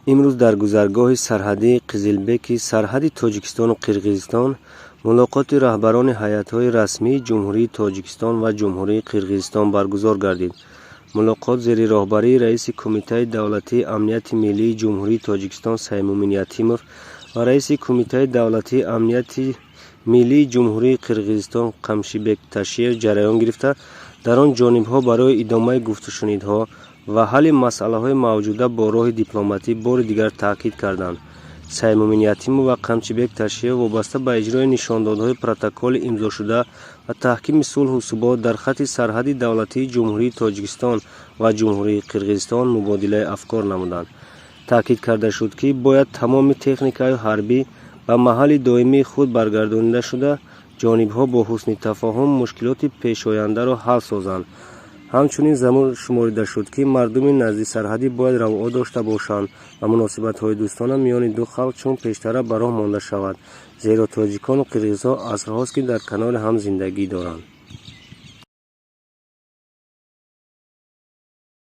Имрӯз дар гузаргоҳи сарҳадии Қизилбеки сарҳади Тоҷикистону Қирғизистон мулоқоти раҳбарони ҳайатҳои расмии Ҷумҳурии Тоҷикистон ва Ҷумҳурии Қирғизистон баргузор гардид. Мулоқот зери роҳбарии раиси Кумитаи давлатии амнияти миллии Ҷумҳурии Тоҷикистон Саймумин Ятимов ва раиси Кумитаи давлатии амнияти миллии Ҷумҳурии Қирғизистон Қамчибек Ташиев ҷараён гирифта, дар он ҷонибҳо барои идомаи гуфтушунидҳо ва ҳалли масъалаҳои мавҷуда бо роҳи дипломатӣ бори дигар таъкид карданд. Саймумин Ятимов ва Қамчибек Ташиев вобаста ба иҷрои нишондодҳои протоколи имзошуда ва таҳкими сулҳу субот дар хатти сарҳади давлатии Ҷумҳурии Тоҷикистон ва Ҷумҳурии Қирғизистон мубодилаи афкор намуданд. Таъкид карда шуд, ки бояд тамоми техникаи ҳарбӣ ба маҳалли доимии худ баргардонида шуда, ҷонибҳо бо ҳусни тафоҳум мушкилоти пешояндаро ҳал созанд. Ҳамчунин зарур шуморида шуд, ки мардуми наздисарҳадӣ бояд равъо дошта бошанд ва муносибатҳои дӯстона миёни ду халқ чун пештара ба роҳ монда шавад, зеро тоҷикону қирғизҳо асрҳост, ки дар канори ҳам зиндагӣ доранд.